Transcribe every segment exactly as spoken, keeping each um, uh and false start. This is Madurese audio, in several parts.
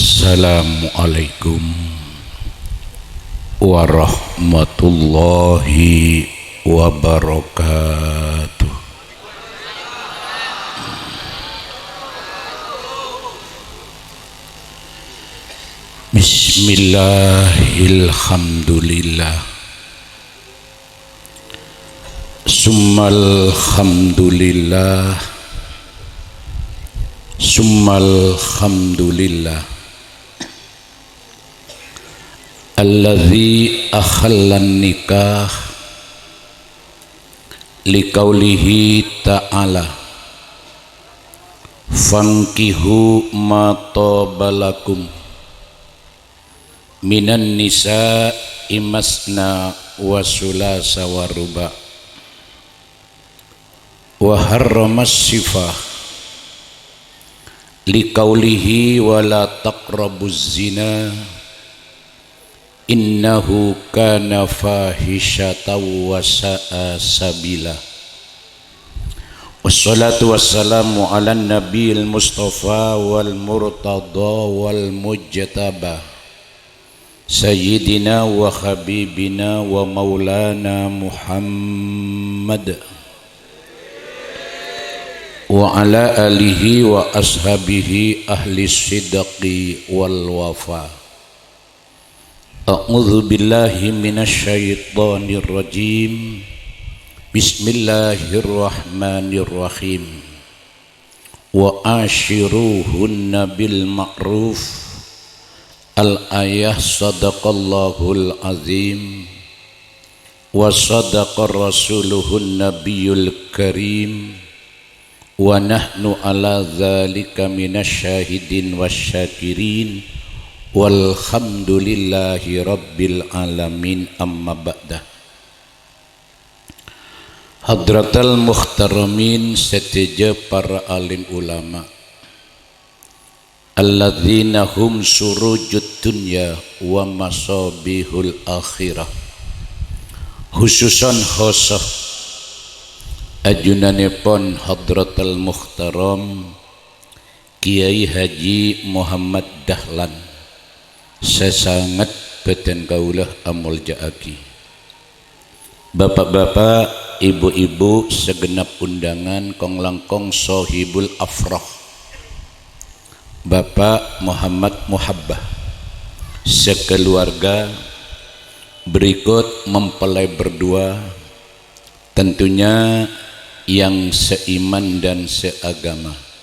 Assalamualaikum warahmatullahi wabarakatuh. Bismillahirrahmanirrahim. Summal hamdulillah. Summal hamdulillah. Alladzi ahallan nikah liqaulihi ta'ala, "Fankihu ma thaba lakum minan nisa'i masna wa sulasa wa ruba'." Wa harramas sifah liqaulihi, "Wa la taqrabuz zina, innahu kana fahisyatan wa sa'a sabila." Wassalatu wassalamu ala nabiyil mustafa wal murtada wal mujtaba, sayyidina wa habibina wa maulana Muhammad, wa ala alihi wa ashabihi ahli sidqi wal wafa. A'udzu billahi minasy syaithanir rajim. Bismillahirrahmanirrahim. "Wa asyiruhunna bil ma'ruf." Al-ayah, sadaqallahul azim. Wa sadaqa rasuluhun nabiyul karim. Wa nahnu ala dzalika minasy syahidin wasyakirin. Walhamdulillahi rabbil alamin, amma ba'da. Hadratal muhtaramin sadhâjâ para alim ulama. Alladzina hum surujud dunya wa masabihul akhirah. Khususan khosoh ajunanèpon hadratal muhtaram Kiai Haji Muhammad Dahlan, sè sanget bhâdhân kaulâ amolja'aghi. Bapa'-bapa', ibu-ibu, sagenep undangan, kong-langkong sohibul afrah, Bapak Muhammad Muhabbah, sakaluarga, berikut mempelai berdua, tentunya yang seiman dan seagama.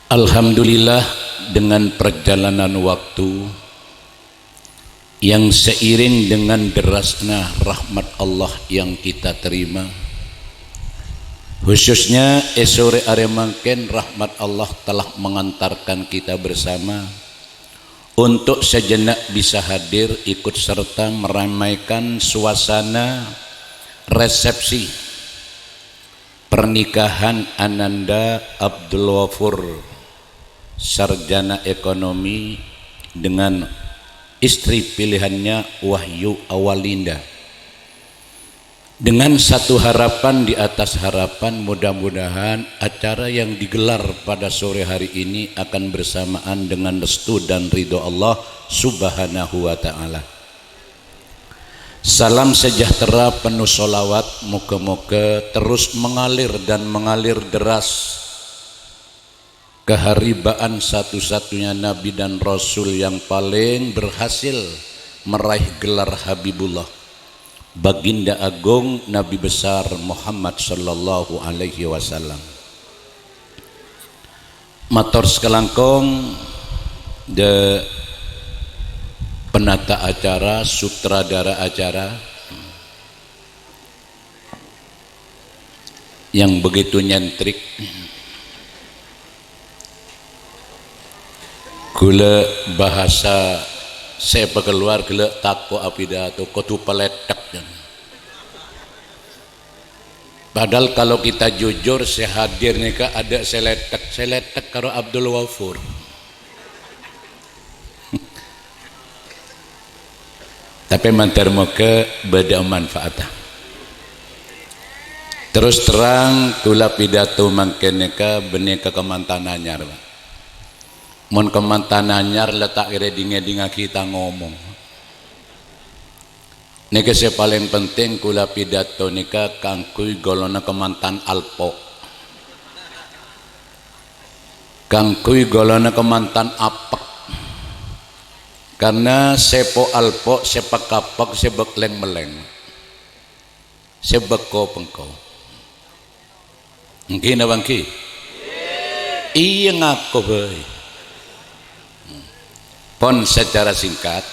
Alhamdulillah, dengan perjalanan waktu yang seiring dengan derasnya rahmat Allah yang kita terima, khususnya è sore arè mangkèn rahmat Allah telah mengantarkan kita bersama untuk sejenak bisa hadir ikut serta meramaikan suasana resepsi pernikahan Ananda Abdul Ghafur, sarjana ekonomi, dengan istri pilihannya Wahyu Awalinda. Dengan satu harapan di atas harapan, mudah-mudahan acara yang digelar pada sore hari ini akan bersamaan dengan restu dan ridho Allah Subhanahu wa Ta'ala. Salam sejahtera penuh sholawat, moga-moga terus mengalir dan mengalir deras keharibaan satu-satunya nabi dan rasul yang paling berhasil meraih gelar Habibullah, Baginda Agung Nabi Besar Muhammad sallallahu alaihi wasallam. Mator sakalangkong, dâ' penata acara, sutradara acara yang begitu nyentrik. Ghulâ bahasa sè èpakalowar ghellâ' tako' apidato, kodhu palèthèk. Padahal kalau kita jujur, sè hadir nèka adâ' sè lèthèk, sè lèthèk karo Abdul Ghafur. Tapè mandhâr moghâ bâdâ manfaatnya. Terus terang, kaulâ pidato mangkèn nèka bânnè ka kamantan anyar, Pak. Mon kamantan anyar la ta' kèra èdhing-èdhingngaghi tang ngomong. Nèka sè palèng penting, kaulâ pidato nèka kaangghuy ghâlonna kamantan alpo'. Kaangghuy ghâlonna kamantan apek. Karna sè po-alpo', sè pek-apek, sè bâk lèng-mellèng. Sè bâk ko-pengko. Èngghi napa èngghi? Iyâ, ngako bhâi. Pon secara singkat,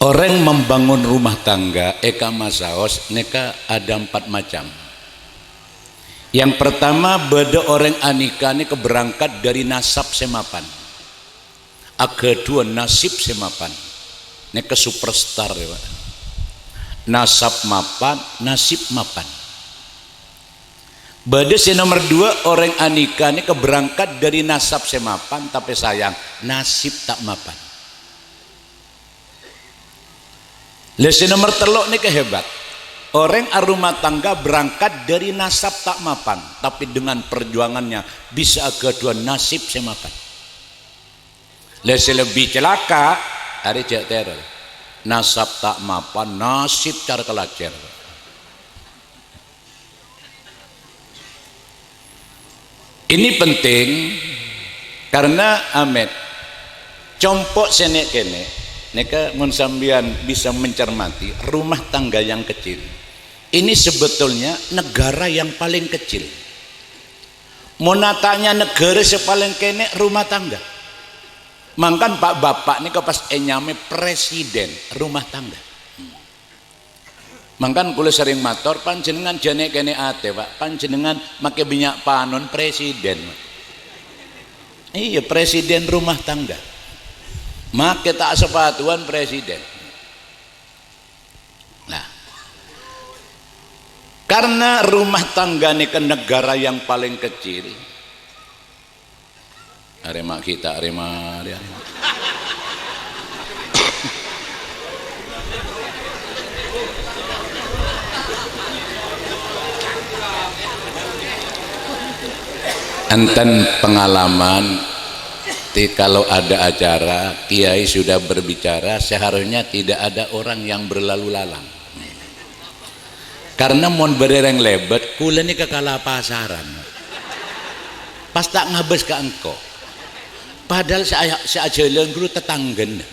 orèng membangun rumah tangga è kamma saos nèka ada empat macam. Yang pertama, bâdâ orèng anikah nèka berangkat dari nasab sè mapan. Aghâdhuwân nasib sè mapan. Nèka superstar, yâ, Pak. Nasab mapan, nasib mapan. Bâdâ sè nomer dua, orèng anikah nèka berangkat dari nasab sè mapan, tapè sayang, nasib ta' mapan. Lah, sè nomer tello' nèka hebat. Orèng arumah tangga berangkat dari nasab ta' mapan, tapè dengan perjuangannya bisa aghâdhuwân nasib sè mapan. Lah, sè lebbi calaka', arè jhâ' tèro. Nasab ta' mapan, nasib cara kalajèr. Ini penting karena, amèt, compo' sè nè'-kènè', nèka mon sampèyan bisa mencermati rumah tangga yang kecil. Ini sebetulnya negara yang paling kecil. Mon atanya negara sè palèng kènè' rumah tangga. Mangkana pa'-bapa' nèka pas ènyamaè presiden rumah tangga. Mangkana kaulâ serrèng mator, "Panjhennengngan jhâ' nè'-kènè' atè, Pak. Panjhennengngan makè bânnya' panon presiden." Iyâ, presiden rumah tangga. Makè ta' sapatuwan presiden. Nah, karena rumah tangga nèka negara yang paling kecil, arè ma' kita, arè ma', arè, arè ma'. Enten pengalaman, ti-, kalau ada acara, kiai sudah berbicara, seharusnya tidak ada orang yang berlalu lalang. Karena mon bâdâ rèng lèbât, kaulâ nèka kala pasaran. Pas ta' ngabâs ka engko'. Padahal sè aya-, sè ajhâlân ghuru tatangghâna.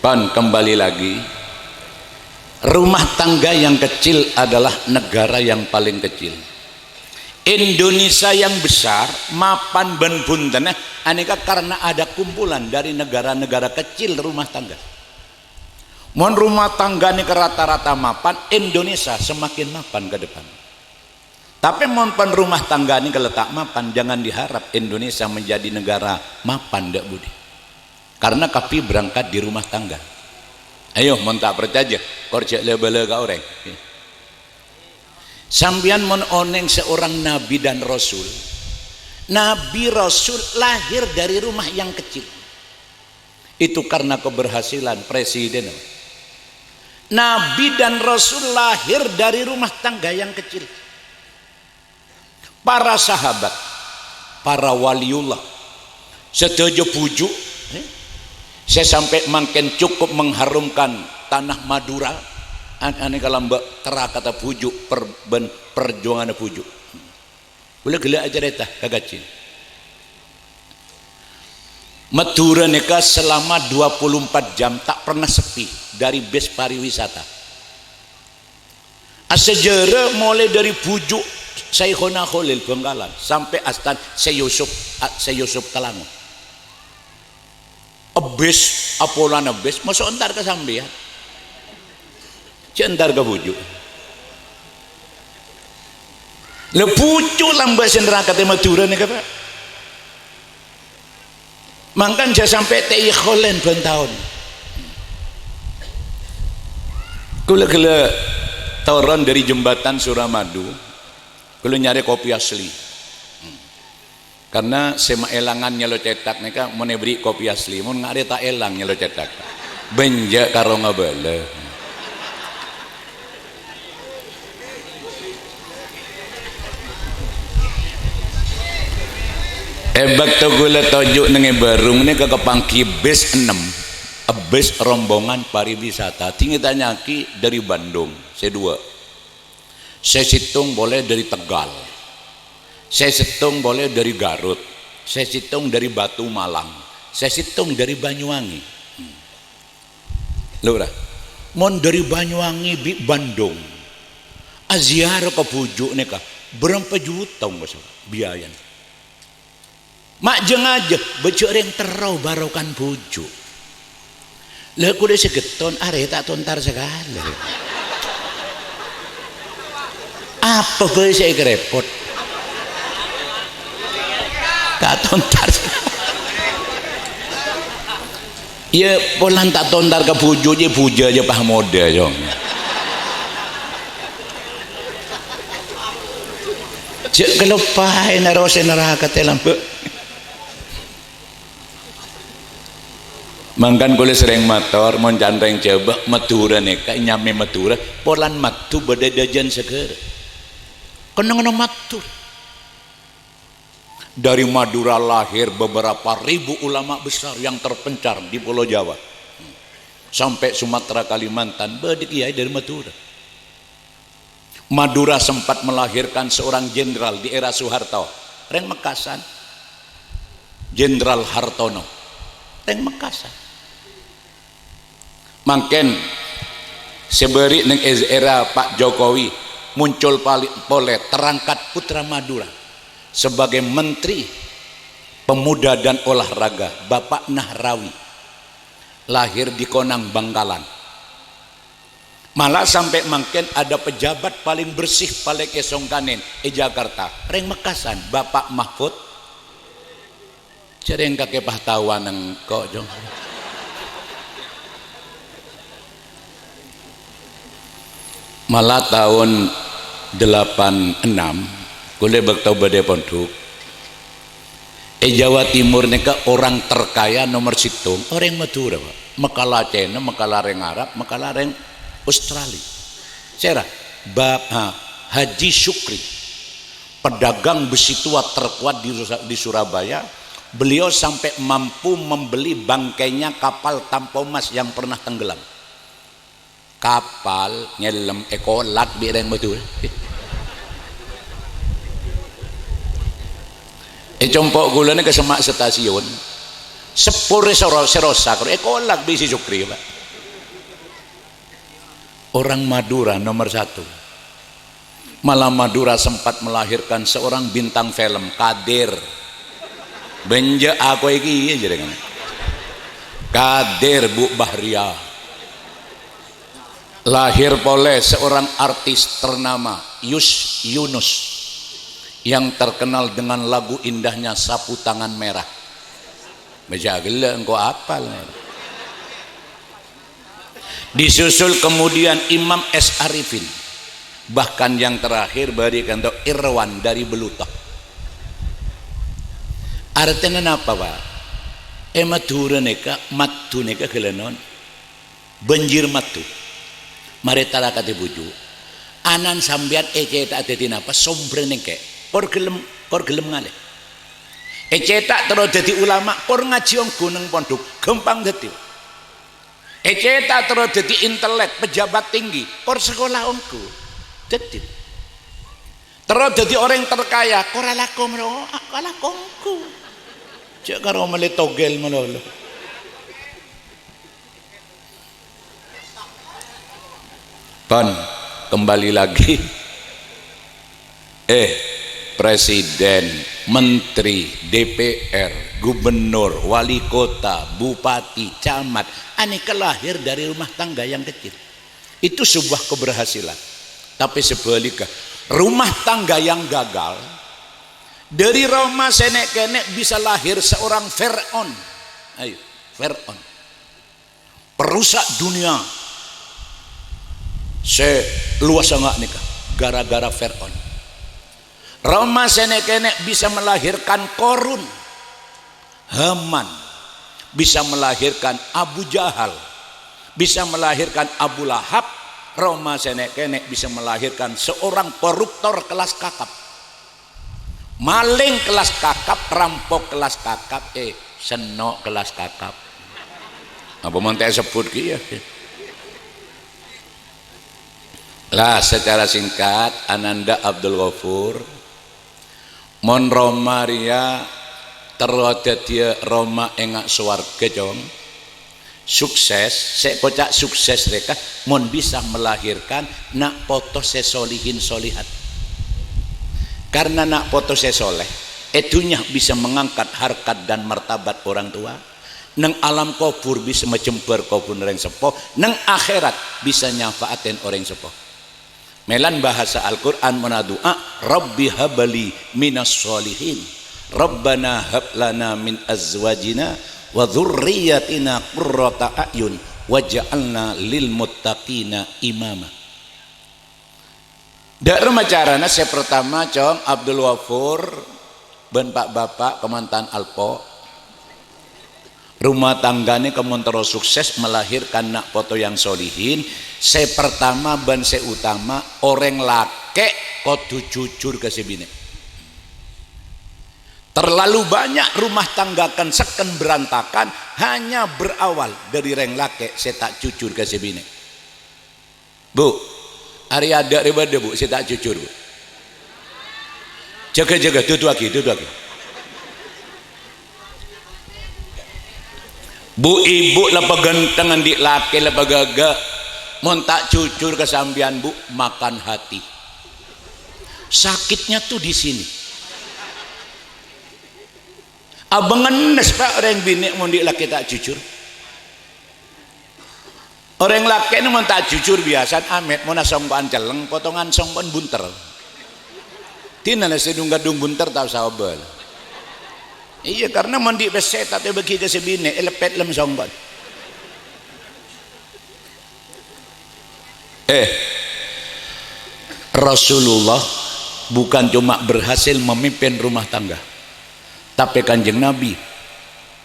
Pan, kembali lagi, rumah tangga yang kecil adalah negara yang paling kecil. Indonesia yang besar, mapan bân bhuntenna, anèka karena ada kumpulan dari negara-negara kecil rumah tangga. Mon rumah tangga nèka rata-rata mapan, Indonesia semakin mapan ke depan. Tapè mon pon rumah tangga nèka la ta' mapan, jangan diharap Indonesia menjadi negara mapan, ndak budi. Karena kabbhi berangkat di rumah tangga. Ayo, mon ta' parcajâ, kor jhâ' la-bâlâ ka orèng. Sampèyan mon onèng seorang nabi dan rasul, nabi rasul lahir dari rumah yang kecil. Itu karena keberhasilan presiden. Nabi dan rasul lahir dari rumah tangga yang kecil. Para sahabat, para waliullah, sadhâjâ bhuju', eh, sè sampè' mangkèn cukup mengharumkan tanah Madura, an-, anèka lambâ' terrakata bhuju' per-, bân perjuanganna bhuju'. Kaulâ ghellâ' acarèta ka kajjhi. Madhurâ nèka selama dua puluh empat jam ta' pernah sepi dari bis pariwisata. Asajârâ molaè dhâri bhuju' Syaikhona Kholil Bhângkalan sampè' astan Syekh Yusuf, a-, Syekh Yusuf Talango. Ebbis, apolana ebbis, moso entar ka sampèyan. Jhâ' entar ka bhuju'. La bhuju' lambâ' sè nerrakatè Madhurâ nèka, Pak. Mangkana jhâ' sampè' tèi kholen bân taon. Kaulâ ghellâ' toron dhâri jembatan Suramadu, kaulâ nyarè kopi asli. Karna sè maèlangan nyèlo cètak nèka mon èberri' kopi asli, mon ngarè ta' èlang nyèlo cètak. Bânnya' karo ngabâlâ. È bâkto kaulâ toju' neng è Barung nèka kapangghi bis ennem, bis rombongan pariwisata. Sè ètanya'aghi dâri Bandung, sè duwâ'. Sè sèttong polè dâri Tegal. Sè sèttong polè dâri Garut. Sè sèttong dâri Batumalang. Sè sèttong dâri Banyuwangi. Hmm. Lora, mon dâri Banyuwangi bi' Bandung, aziarah ka Bhuju' nèka, bârâmpa juta ongkossa biayana. Ma' jâ-ngajâ, bâjâ' rèng terro barokan Bhuju'. La, kaulâ sè ghetton, arè ta' tontar sakalè. Apa bhâi sè èkarèpot? Ta' tontar. Iyâ, polana ta' tontar ka Bhuju', jâ bhujâ jâ pas modâ, Cong. Jâ' kaloppaè nerrosè naraka tèlambâ'. Mangkana kaulâ serrèng mator, mon can rèng Jhâbâ, Madhurâ nèka nyamè Madhurâ, polana madhu bâdâ dâjâna saghârâ. Kennengnganna Madhurâ. Dari Madura lahir beberapa ribu ulama besar yang terpencar di Pulau Jawa. Sampai Sumatera, Kalimantan, bâdâ kiai dari Madura. Madura sempat melahirkan seorang jenderal di era Soeharto. Rèng Mekasan. Jenderal Hartono. Rèng Mekasan. Mangkèn, sè bâri' neng è-, era Pak Jokowi, muncul pali-, polè terangkat putra Madura sebagai Menteri Pemuda dan Olahraga, Bapak Nahrawi, lahir di Konang, Bangkalan. Malah sampè' mangkèn ada pejabat paling bersih, paling èsongkanè è Jakarta, rèng Mekasan, Bapak Mahfud. Jârèng kakè pas taowan engko', Cong. Malah taon delapan enam, kaulâ bâkto bâdâ è pondhuk. È Jawa Timur nèka orang terkaya nomor sèttong, orèng Madhurâ, Pak. Makala Cèna, makala rèng Arab, makala rèng Australia. Sèra? Bab, ha, Haji Syukri. Pedagang besi tua terkuat di Rusa-, di Surabaya, beliau sampai mampu membeli bangkainya kapal Tampomas yang pernah tenggelam. Kapal nyellem èkolak bi' rèng Madhurâ. È compo' kaulâ nèka semma' stasiun. Seppor è soro-, sè rosak, èkolak bi' si Syukri, Pak. Orang Madura nomor satu. Malah Madura sempat melahirkan seorang bintang film, Kadir. Bânnya' akoè kèya jârèngan. Kadir, Bu Bahria. Lahir polè seorang artis ternama, Yus Yunus, yang terkenal dengan lagu indahnya Sapu Tangan Merah. Bâca ghellâ' engko' apal. Disusul kemudian Imam S Arifin. Bahkan yang terakhir bâri' kanto Irwan dari Beluta. Artèna napa, Pak? È Madhurâ nèka, madhu nèka ghellâ' non. Banjir madhu. Marè tara kadhi bhuju'. Anan sampèyan ècèta'a dhâddhi napa? Sombrèn èngkè. Kor ghellem, kor ghellem ngalè. Ècèta' terro dhâddhi ulama, kor ngajhi ongghu neng pondhuk, ghâmpang dhâddhi. Ècèta' terro dhâddhi intelek, pejabat tinggi, kor sakola ongghu. Dhâddhi. Terro dhâddhi orèng terkaya, kor alako mro-, alako ongghu. Jhâ' karo mellè togel malolo. Pon, kembali lagi. Eh, presiden, menteri, D P R, gubernur, wali kota, bupati, camat, anèka lahir dari rumah tangga yang kecil. Itu sebuah keberhasilan. Tapi sebaliknya, rumah tangga yang gagal, dari roma sè nè'-kènè' bisa lahir seorang Fir'aun. Ayo, Fir'aun. Perusak dunia sè luwâ sanga' nèka gara-gara Fir'aun. Roma sè nè'-kènè' bisa melahirkan Korun, Haman, bisa melahirkan Abu Jahal, Bisa melahirkan Abu Lahab, roma sè nè'-kènè' bisa melahirkan seorang koruptor kelas kakap. Maling kelas kakap, rampok kelas kakap, eh, senno' kelas kakap. Apa mon ta' èsebbhut kèya? Lah, secara singkat, Ananda Abdul Ghafur, mon roma rèya terro dhâddhiyâ roma enga' sowarghâ, Cong. Sukses, sè èkoca' sukses rèka mon bisa melahirkan na' poto sè solihin solihat. Karena na' poto sè soleh, è dhunnya bisa mengangkat harkat dan martabat orang tua, neng alam kobhur bisa majembhâr kobhurrâ orèng seppo, neng akhèrat bisa nyafa'atin orèng seppo. Mèlan bahasa Al-Qur'an mon adu'a, "Rabbi habli minas sholihin. Rabbana hab lana min azwajina wa dzurriyyatina qurrata a'yun waj'alna lil muttaqina imama." Dâ' remma carana sè partama, Cong, Abdul Ghafur bân Pa'-bapa' kamantan alpo. Rumah tangga nèka mon terro sukses melahirkan na' poto yang solihin, sè partama bân sè utama, orèng lakè' kodhu jujur ka sè binè'. Terlalu banyak rumah tangga kan-, sekken berantakan hanya berawal dari rèng lakè' sè ta' jujur ka sè binè'. Bu, arè adâ' rè bâdâ, Bu, sè ta' jujur, Bu. Jâgâ, jâgâ, duduwaghi, duduwaghi. Bu, ibu la paghântheng andi' lakè la paghâghâ. Mon ta' jujur ka sampèyan, Bu, makan hati. Sakitnya tuh di sini. Abâ' ngennes, Pa', orèng binè' mon andi' lakè ta' jujur. Orèng lakè' nè mon ta' jujur biyasana amèt, mon asongko'an celleng, potongan songko'an bunter. Dinala sè dung-kadung bunter ta' osa obâ. Iyâ, karna mon andi' pèssè ta' èbâghi ka sè binè', èleppèt lem songko'an. Eh, Rasulullah bukan cuma berhasil memimpin rumah tangga, tapè Kanjeng Nabi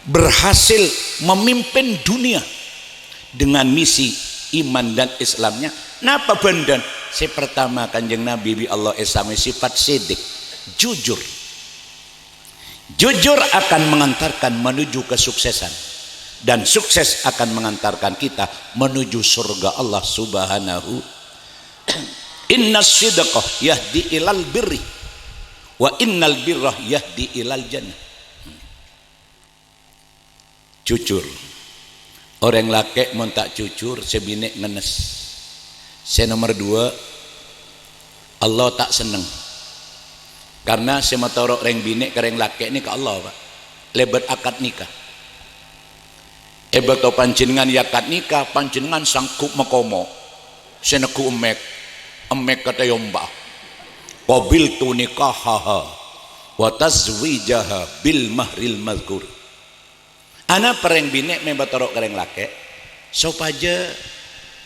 berhasil memimpin dunia dengan misi iman dan Islamnya. Napa bhândhân? Sè partama, Kanjeng Nabi bi' Allah èsamaè sifat siddiq, jujur. Jujur akan mengantarkan menuju kesuksesan, dan sukses akan mengantarkan kita menuju surga Allah Subhanahu. Inna sidqa yahdi ilal birri, wa innal birra yahdi ilal jannah. Jujur. Orèng lakè' mon ta' jujur, sè binè' ngennes. Sè nomer duwâ', Allah ta' senneng. Karna sè matoro' rèng binè' ka rèng lakè' nèka Allah, Pa'. Lèbât akad nikah. È bâkto panjhennengngan èakad nikah, panjhennengngan sanggup makomo. Sè neggu' emmèk, emmèk katèyomba. Qabiltu nikahaha wa tazwijaha bil mahril madzkur. Anapa rèng binè' mè' matoro' ka rèng lakè'? Sopajâ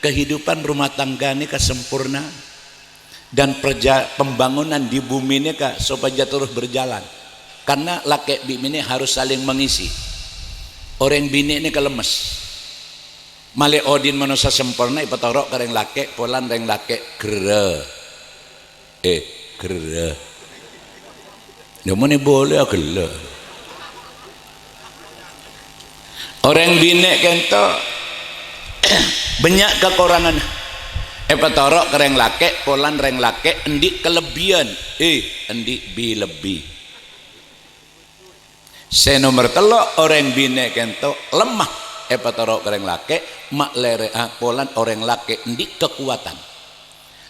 kehidupan rumah tangga nèka samporna dan perja-, pembangunan di bumi nèka sopajâ terus berjalan. Karna lakè' bi' binè' harus saling mengisi. Orèng binè' nèka lemmes. Malè odi'na manossa samporna èpatoro' ka rèng lakè', polana rèng lakè' ghârâ. Eh, ghârâ. Nyamana bolè aghellâ'. Orèng binè' kènto bânnya' kakoranganna. Èpatoro' ka rèng lakè', polana rèng lakè' andi' kalebbiyân. Eh, andi' bi-lebbi. Sè nomer tello', orèng binè' kènto lemma èpatoro' ka rèng lakè', ma' lèrè'a polana orèng lakè' andi' kakowadhân.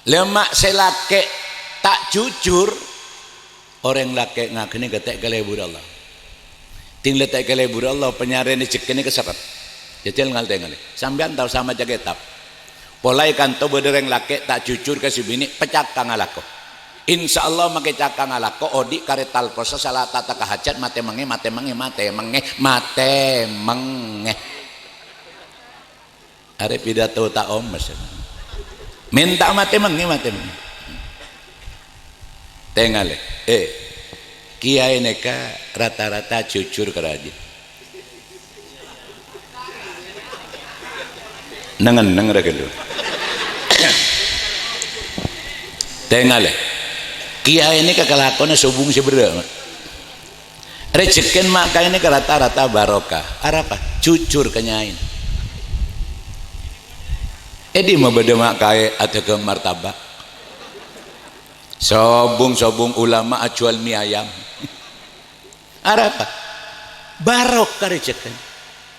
Lè ma' sè lakè' ta' jujur, orèng lakè' ngaghâna ghâtè' kalèbur Allah. Ding la ta' èkalèbur Allah, panyarèna jhâkèna kaserrep. Jhâjhâl ngal-tèngalè. Sampèyan tao samaca kètab. Polana è kanto bâdâ rèng lakè' ta' jujur ka sè binè', pacaka ngalako. Insyaallah makè caka ngalako, odi' karè talkosa sala ta' teka hajat, matè mangè, matè mangè, matè mangè, matè mangè. Arè pidato ta' omes. Mènta matè mangè, matè mangè. Tèngalè, eh, kiyaè nèka rata-rata jujur ka rajina. Neng-enneng ra ghâllu. Tengalè. Kèyaè nèka kalakowanna sobung sè berrâ', Ma'. Rejhekkèn ma' kaè nèka rata-rata barokah. Arapa? Jujur ka nyaèna. È dimma bâdâ ma' kaè adhâghâng martabak? Sobung-sobung ulama ajhuwâl mi ayam. Arapa? Barokah rejhekkèn.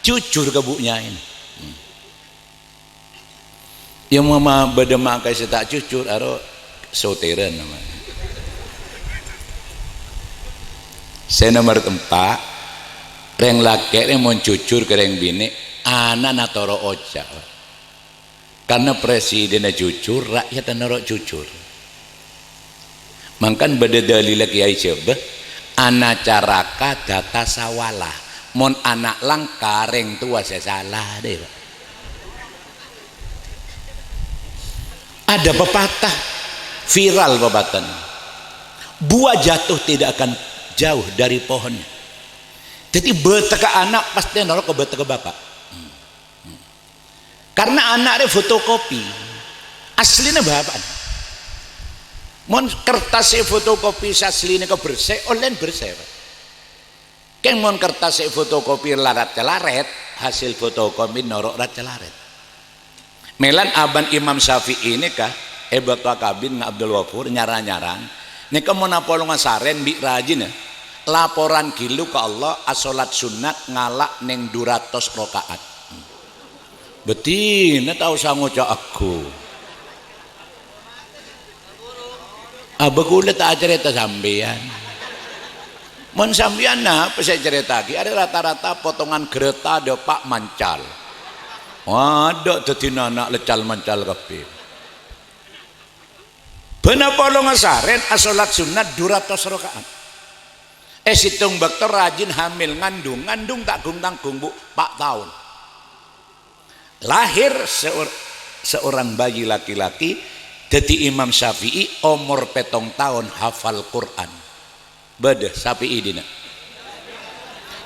Jujur ka bu' nyaèna. Hmm. Ya, ma-, ma-, bâdâ ma' kaè sè ta' jujur, aro soteran nama. Sè nomer empa', rèng lakè' rè mon jujur ka rèng binè', ana'na toro' oca'. Karna presidenna jujur, ra'yatta noro' jujur. Mangkana bâdâ dalilla Kèyaè Jhâbâ, "Ana caraka dâta sawala, mon ana' langka rèng towa sè sala," dâ'. Ada pepatah viral pepatah ini, "Buah jatuh tidak akan jauh dari pohonnya." Jadi, bâtekka ana' pastè noro' ka bâtekka bapa'. Karna ana' rè fotokopi aslina bapa'na. Mon kertas sè fotokopi sè aslina kabersè, ollèna bersè, Pak. Kèng mon kertas sè fotokopi la rat-calaret, hasil fotokopi noro' rat-calaret. Mèlan abâ'na Imam Syafi'i nèka, è bâkto akabin nga' Abdul Ghafur nyara-nyarang, nèka mon apolonga sarèn bi' rajina, laporan ghillu ka Allah, asolat sunnat ngala' neng du ratos raka'at. Bâdina ta' osa ngoca' aghung. Abâ kaulâ ta' acarèta sampèyan. Mon sampèyan napa sè ècarèta'aghi? Arè rata-rata potongan gherrâta dâpa' mancal. Adâ' dâddhina ana' leccal-mancal kabbhi. Bâ'na polonga sarèn asolat sunnat du ratos raka'at. È sèttong bâkto rajin hamil ngandung, ngandung ta' gung-tanggung, Bu, pa' taon. Lahir seor-, seorang bayi laki-laki, dâddhi Imam Syafi'i omor pèttong taon hafal Qur'an. Bâdâ Syafi'i dinna'?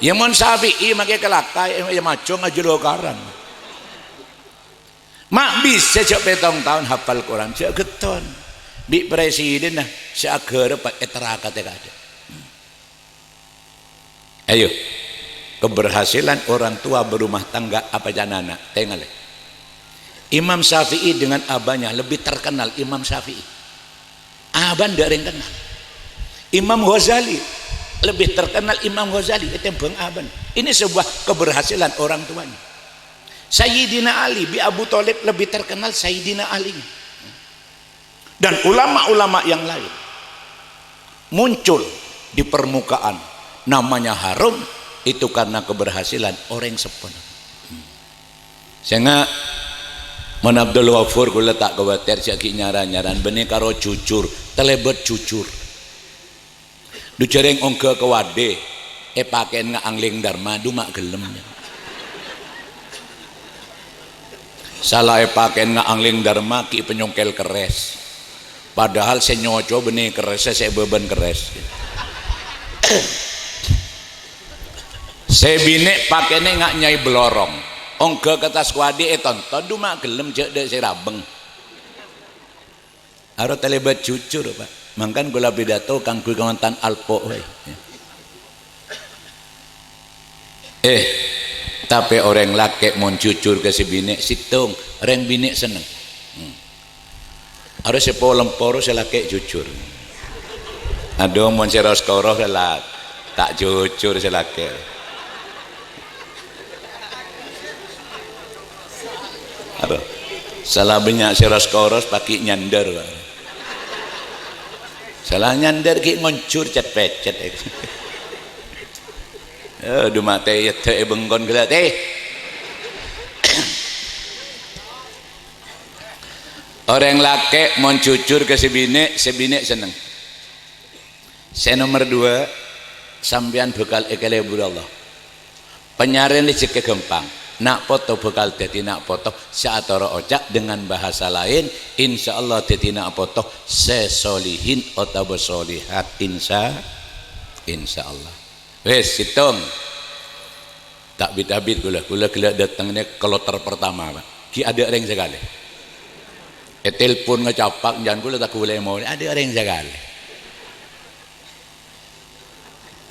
Ya, mon Syafi'i makè kalaka, ya, ya maco ngajhâlâ karang. Ma' bisa jhâ' pèttong taon hafal Qur'an, jhâ' ghetton. Bi' presidenna sè aghârâ pa-, èterrakatè kaadâ'. Ayo, keberhasilan orang tua berumah tangga apa can ana'? Tengalè. Imam Syafi'i dengan abahnya lebih terkenal Imam Syafi'i. Abâ'na dâ' rèng kenal. Imam Ghazali lebih terkenal Imam Ghazali ètèmbhâng abâ'na. Ini sebuah keberhasilan orang tuanya. Sayyidina Ali bi' Abu Thalib lebih terkenal Sayyidina Ali. Dan ulama-ulama yang lain muncul di permukaan, namanya harum, itu karena keberhasilan orèng seppona. Sènga', mon Abdul Ghafur kaulâ ta' kobâtèr, jhâ' ghi' nyara-nyaran, bânnè karo jujur, talèbât jujur. Du jhârèng ongghâ ka wadè, èpakè'è nga' angling dharma, du ma' ghellem. Sala èpakè'è nga' angling dharma, ghi' panyongkel kerrès. Padahal sè nyoco bânnè kerrèssa sè bâbân kerrès. Sè binè' pakè'è nga' nyai bellorong. Ongghâ ka attas ka wadè ètonton, du ma' ghellem jhâ' dâ' sè rabâng. Aro talèbât jujur, Pak. Mangkana kaulâ pidato kaangghuy kamantan alpo' waè. Eh, tapè orèng lakè' mon jujur ka sè binè', sèttong, rèng binè' senneng. Hmm. Aro sè polem poro sè lakè' jujur. Adhu, mon sè ros-koro la ta' jujur sè lakè'. Adhu, sala bânnya' sè ros-koro paghi' nyandhâr, Pak. Sala nyandhâr ghi' ngonjhur cet-pècet. Adhu, matè èdhâ' è bengkona ghellâ', tè. Orèng lakè' mon jujur ka sè binè', sè binè' senneng. Sè nomer duwâ', sampèyan bhâkal èkalèbur Allah. Panyarèn rejhekkè ghâmpang. Na' poto bhâkal dhâddhi na' poto sè atoro' oca', dengan bahasa lain, insyaallah dhâddhi na' poto sè solihin otabâ solihat, insya-, insyaallah. Wis, sèttong. Ta' bit-abit kaulâ, kaulâ ghellâ' dâteng nèka kloter pertama, Pak. Ghi' adâ' rèng sakalè. Ètelpon ngacapak, jhân kaulâ ta' ghulâ èmolè, adâ' rèng sakalè.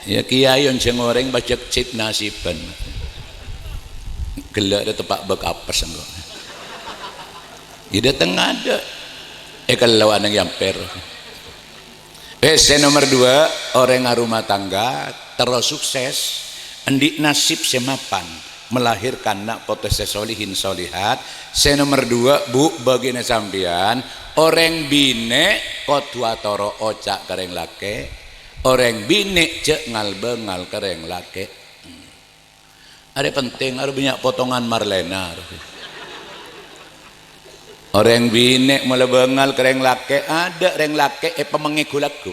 Iyâ, kèyaè onjhâng orèng pajhât sip-nasibhân. Ghellâ' rè teppa' bâk apes engko'. Iyâ, dâteng adâ'. Èkello' anèng yamper. Wes, sè nomer dua, orèng arumah tangga terro sukses, endi' nasib sè mapan melahirkan na' poto sè solihin solihat. Sè nomer dua, Bu, bâgiyânna sampèyan, orèng binè' kodhu atoro' oca' ka rèng lakè', orèng binè' jhâ' ngal-bângal ka rèng lakè'. Arè penting, arè bânnya' potongan marlèna. Orèng binè' mola bângal ka rèng lakè', adâ' rèng lakè' èpamengngè ghu-lagghu.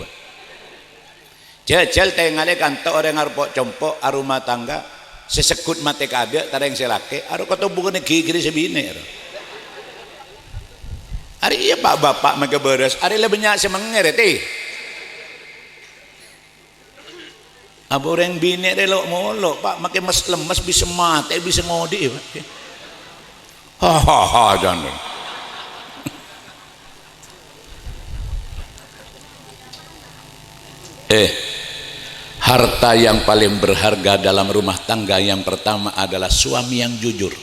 Jhâjhâl tèngalè kanto orèng arpo'-compo' arumah tangga, sè segghut matè kaadâ' ka rèng sè lakè', aro katobungana ghighiri sè binè', ro. Arè iyâ, Pa', bapa' makè bârâs, arè la bânnya' sè mengngè, rè, tè. Apa orèng binè' rè lo'-molo', Pa', makè mes-lemmes bisa matè, bisa ngodhi'i, Pa'. Hahaha, jhân. Eh, harta yang paling berharga dalam rumah tangga yang pertama adalah suami yang jujur.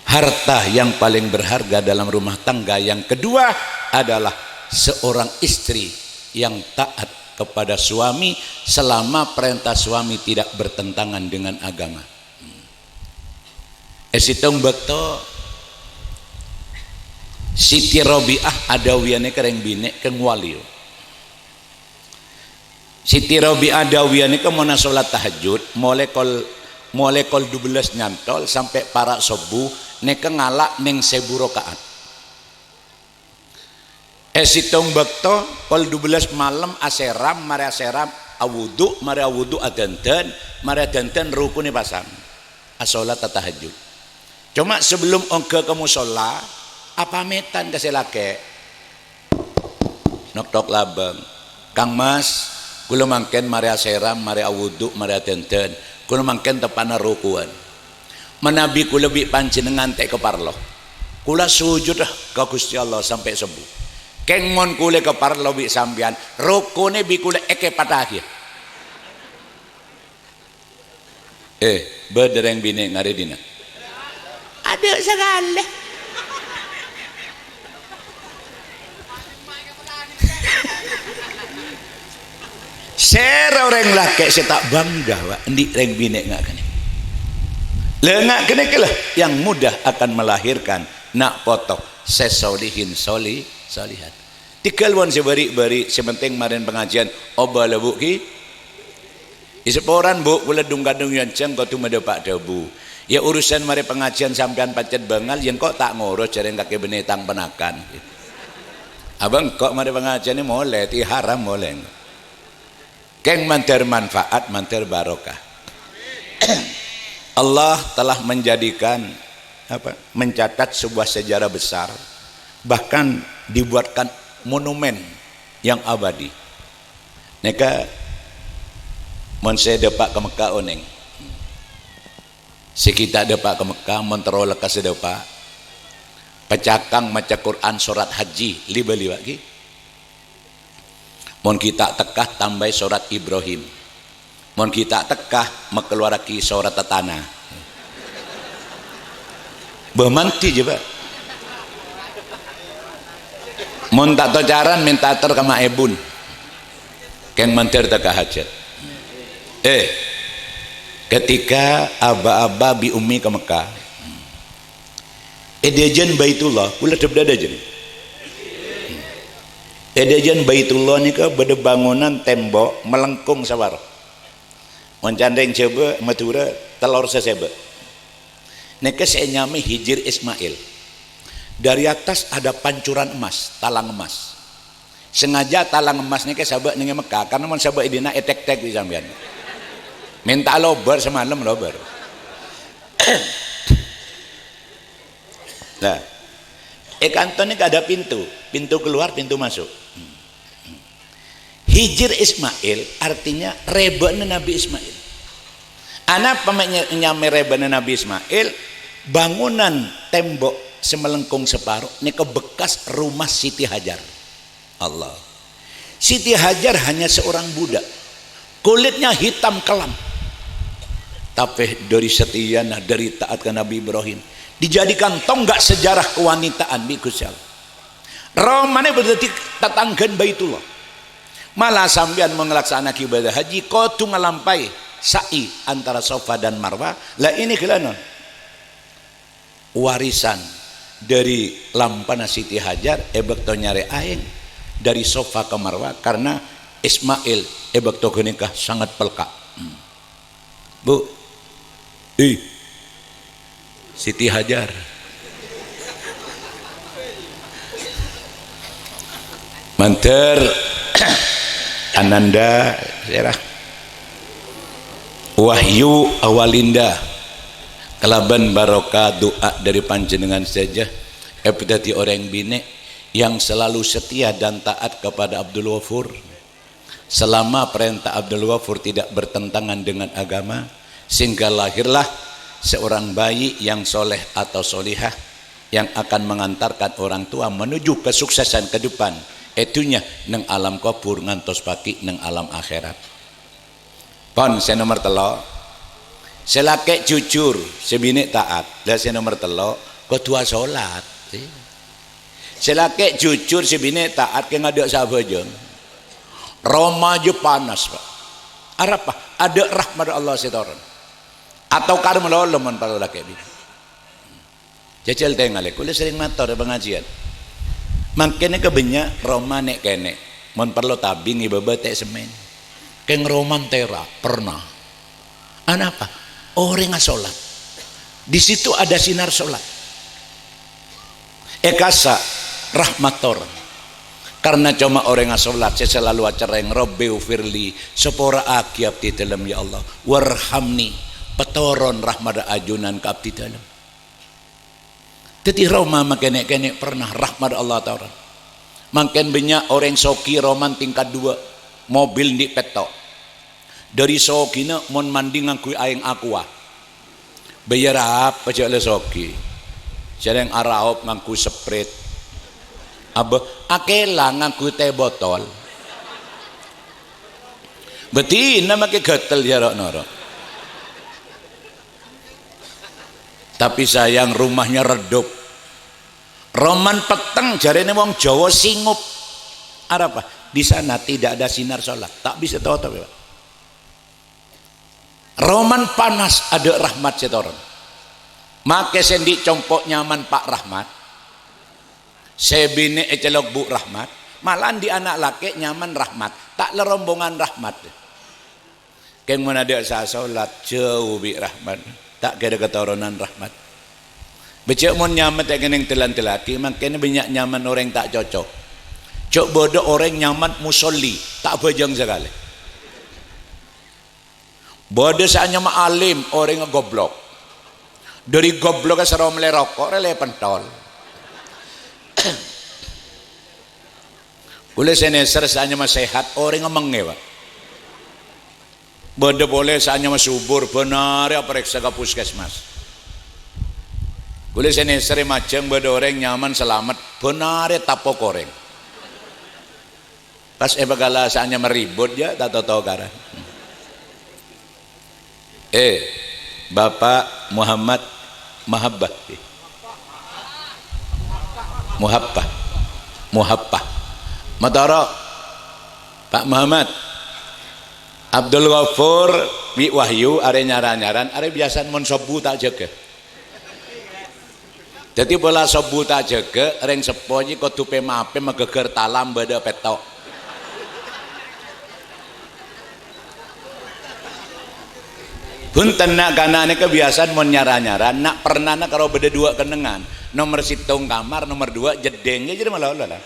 Harta yang paling berharga dalam rumah tangga yang kedua adalah seorang istri yang taat kepada suami selama perintah suami tidak bertentangan dengan agama. È sèttong bâkto, Siti Rabi'ah adhâbuwiyâ nèka rèng binè' kèng waliyo. Siti Rabi'ah adhâbuwiyâ nèka mon asolat tahajjud, molaè kol, molaè kol dubellâs nyantol sampè' para' sobbhu, nèka ngala' nèng sèbu raka'at. È sèttong bâkto, kol dubellâs malem asèram, marè asèram, awudu', marè awudu' adhândhân, marè adhândhân rukun èpasang. Asolat tahajjud. Coma sabellum ongghâ ka mosolla, apamètan ka sè lakè'. Nok-tok labâng. "Kang Mas, kaulâ mangkèn marè asèram, marè awudu', marè adhândhân. Kaulâ mangkèn teppa'na rokowan. Manabi kaulâ bi' panjhennengngan ta' èkaparlo. Kaulâ sojudhâ ka Ghustè Allah sampè' sobbhu. Kèng mon kaulâ èkaparlo bi' sampèyan, rokonna bi' kaulâ èkèpattaghi." Eh, bâdâ rèng binè' ngarè dinna'? Adâ' sakalè. Sèra orèng lakè' sè ta' bangga, wa', endi' rèng binè' nga' ghânèka. Lha, nga' ghânèka la yang mudah akan melahirkan na' poto sè solihin soli-, solihat. Tèghâl mon sè bâri'-bâri', sè penting marèn pangajiân, obâ la, Bu, ghi. Èsapporan, Bu, kaulâ dhung-kadhung èyonjhâng kodhu madhâpa' dhâbu. Iyâ, urusan marè pangajiân sampèyan pajhât bângal, iyâ engko' ta' ngoros, jhârèng kakè bânnè tang ponakan. Abâ' engko' marè pangajiân molè, ti haram molè. Kèng mandhâr manfaat, mandhâr barokah. Allah telah menjadikan, apa, mencatat sebuah sejarah besar, bahkan dibuatkan monumen yang abadi. Nèka, mon sè dâpa' ka Mekkah onèng. Sè ghi' ta' dâpa' ka Mekkah, mon terro lekkas sè dâpa'. Pacakang maca Qur'an sorat Hajji, li-bâli, wa', ghi. Mon ghi' ta' tekka, tambâi sorat Ibrahim. Mon ghi' ta' tekka, makaluwarraghi sorat Tatana. Bâh, mandhi, jhâ', Pak. Mon ta' tocaran, mènta ater ka Ma'èbun. Kèng mandhâr tekka hajhât. Eh, ketika abah-abah bi' ummi ka Mekkah, è dâjâna Baitullah, kaulâ dhâb-dhâbâ dâjâna. È dâjâna Baitullah nèka bâdâ bangonan tembok malengkong saparo. Mon can rèng Jhâbâ, Madhurâ, tello sasèbâ'. Nèka sè ènyamaè Hijir Ismail. Dari atas ada pancuran emas, talang emas. Sengaja talang emas nèka sabâ' nèng è Mekkah, karena mon sabâ' è dinna' ètèk-tèk bi' sampèyan. Mènta lobâr samalem lobâr. Nah, è kanto nèka ada pintu, pintu keluar, pintu masuk. Hijir Ismail artinya rèbâ'na Nabi Ismail. Anapa ma' nya-, nyamaè rèbâ'na Nabi Ismail? Bangunan Tembok sè malengkong saparo nèka bekas rumah Siti Hajar. Allah. Siti Hajar hanya seorang budak. Kulitnya hitam kelam. Tapè dâri setiana, dâri taat ka Nabi Ibrahim. Dijadikan tonggak sejarah kewanitaan bi' Gusti Allah. Romana bâdâ dâddhi tatangghâna Baitullah. Mala sampèyan mon nglaksana'aghi ibadah haji, kodhu ngalampaè sa'i antara Safa dan Marwah. Lah, ini ghellâ' non. Warisan dâri lampana Siti Hajar è bâkto nyarè aèng dâri Safa ka Marwah, karena Ismail è bâkto ghânèka sangat pelka'. Hmm. Bu. Ih. Siti Hajar. Mandhâr Ananda, sèra. Wahyu Awalinda. Kalabân barokah du'a dâri panjhennengngan sadhâjâ, èpadâddhi orèng binè' yang selalu setia dan taat kepada Abdul Ghafur. Selama perintah Abdul Ghafur tidak bertentangan dengan agama, sehingga lahirlah seorang bayi yang soleh atau solihah yang akan mengantarkan orang tua menuju kesuksesan ke depan, è dhunnya neng alam kubur ngantos paghi' neng alam akhirat. Pon sè nomer tello', sè lakè' jujur, sè binè' taat. Lah, sè nomer tello', kodhu asolat. Sè lakè' jujur, sè binè' taat, kèng adâ' sabhâjâng. Roma jâ panas, Pak. Arapa? Adâ' rahmat Allah sè toron. Atokar malolo mon parlo lakè' binè'. Jhâjhâl tengalè, kaulâ serrèng mator è pangajiân. Mangkèn nèka bânnya' roma nè'-kènè'. Mon parlo tabing è bâbâ tè' semmèn. Kèng roma entèra, pernah. Anapa? Orèng asolat. Di situ ada sinar solat. È kassa' rahmat toron. Karena coma orèng asolat sè selalu acerrèng, "Rabbi ghfirli, sapora'aghi abdhi dhâlem, ya Allah. Warhamni, patoron rahmat ajunan ka abdhi dhâlem." Dâddhi roma makè nè'-kènè' pernah rahmat Allah toron. Mangkèn bânnya' orèng soghi roman tingkat dua, mobil andi' pètto'. Dâri soghina mon mandi ngangghuy aèng Aqua. Bâjâr apa jhâ' la soghi? Jhârèng araop ngangghuy Sprite. Abâ, akèlang ngangghuy tè botol. Bâdina makè ghâtel jhâ' ro'-noro'. Tapi sayang, rumahnya redup. Roman petteng, jarèna wong Jawa singop. Arapa? Di sana tidak ada sinar solat. Ta' bisa totop, ya, Pak. Roman panas, adâ' rahmat sè toron. Makè sè andi' compo' nyaman Pa' Rahmat. Sè binè' ècelok Bu' Rahmat. Malah andi' ana' lakè' nyaman Rahmat. Ta' la rombongan Rahmat. Kèng mon adâ' sè asolat, jhâu bi' rahmat. Ta' kèra katoronan rahmat. Bâjâ' mon nyaman ta' kennèng dâl-andâllaghi, mangkèn bânnya' nyaman orèng ta' cocok. Jhâ' bâdâ orèng nyaman musolli, ta' bhâjâng sakalè. Bâdâ sè anyama alim, orèngnga goblok. Dâri goblokka soro mellè roko', rè lè pentol. Kaulâ sè nèser sè anyama sehat, orèngnga mengngè, Pak. Bâdâ polè sè anyama subur, bân arè aparèksa ka puskesmas. Kaulâ sè nèser è Majâng bâdâ orèng nyaman Slamet, bân arè tapok orèng. Pas èpakala sè anyama Ribut, jâ' ta' totokaran. Eh, Bapak Muhammad Mahabbah. Muhabbah. Muhabbah. Matoro, Pak Muhammad. Abdul Ghafur bi' Wahyu arè nyara-nyaran, arè biyasana mon sobbhu ta' jâgâ. Dâddhi pola sobbhu ta' jâgâ, rèng seppo jiyâ kodhu pèma-apèma ghâghâr talam bâdâ pètto'. Bhunten, na'-kana' nèka biyasana mon nyara-nyara, na' pernana karo bâdâ duwâ' kennengngan. Nomer sèttong kamar, nomer duwâ' jeddhing. Yâ, jârèya malolo, la.